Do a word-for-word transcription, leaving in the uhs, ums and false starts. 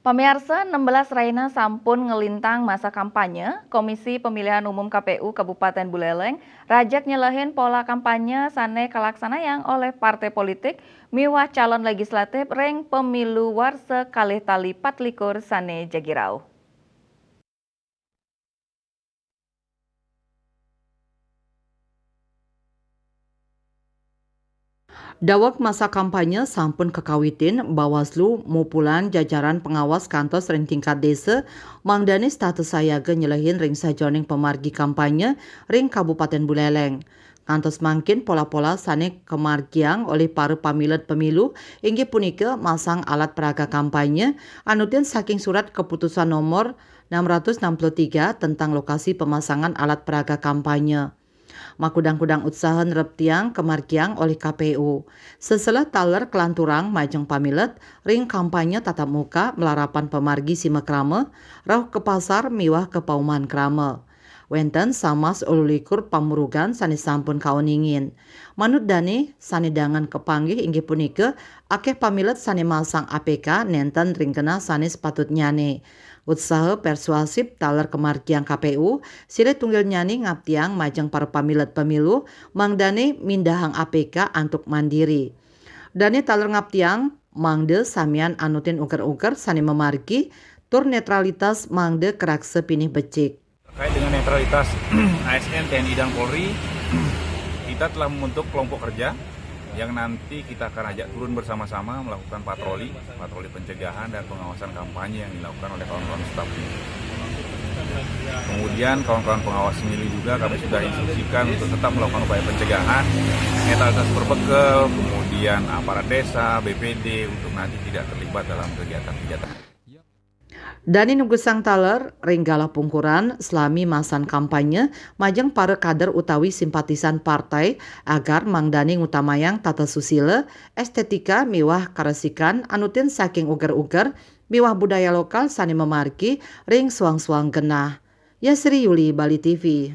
Pamiarsa, enam belas raina sampun ngelintang masa kampanye, Komisi Pemilihan Umum K P U Kabupaten Buleleng rajeg nyelehin pola kampanye sane kalaksanayang olih partai politik miwah calon legislatif ring pemilu warsa kalih tali patlikur sane jagi rauh. Daweg masa kampanye sampun kakawitin, Bawaslu mupulan jajaran pengawas kantos ring tingkat desa, mangdane setata sayaga nyelehin ring sajeroning pamargi kampanye ring Kabupaten Buleleng. Kantos mangkin pola-pola sane kamargiang olih para pamilet pemilu inggih punika masang alat peraga kampanye anutin saking Surat Keputusan Nomor enam ratus enam puluh tiga tentang lokasi pemasangan alat peraga kampanye. Makudang-kudang utsaha nereptiang kamargiang olih K P U. Seseleh taler kalanturang majeng pamilet ring kampanye tatap muka malarapan pamargi sima krama, rauh ka pasar miwah ka paumahan krama. Wenten samas ululikur pamurugan sane sampun kauningin. Manut dane sane dangan kapanggih inggih punika, akeh pamilet sane masang A P K nenten ring genah sane sepatutnyane. Utsaha persuasif taler kamargiang K P U, silih tunggilnyane ngaptiang majeng para pamilet pemilu, mangdane mindahang A P K antuk mandiri. Dane taler ngaptiang, mangda samian anutin uger-uger sane mamargi, tur netralitas mangda karaksa pinih becik. Terkait dengan netralitas A S N, T N I, dan Polri, kita telah membentuk kelompok kerja yang nanti kita akan ajak turun bersama-sama melakukan patroli, patroli pencegahan dan pengawasan kampanye yang dilakukan oleh kawan-kawan staf. Kemudian kawan-kawan pengawas pemilu juga kami sudah instruksikan untuk tetap melakukan upaya pencegahan, netralitas berbekel, kemudian aparat desa, B P D untuk nanti tidak terlibat dalam kegiatan-kegiatan. Dane nugusang taler ring galah pungkuran salami masan kampanye majeng para kader utawi simpatisan partai agar mangdane ngutamayang tata susila, estetika miwah karesikan anutin saking uger-uger miwah budaya lokal sane mamargi ring suang-suang genah. Yasri Yuli, Bali T V.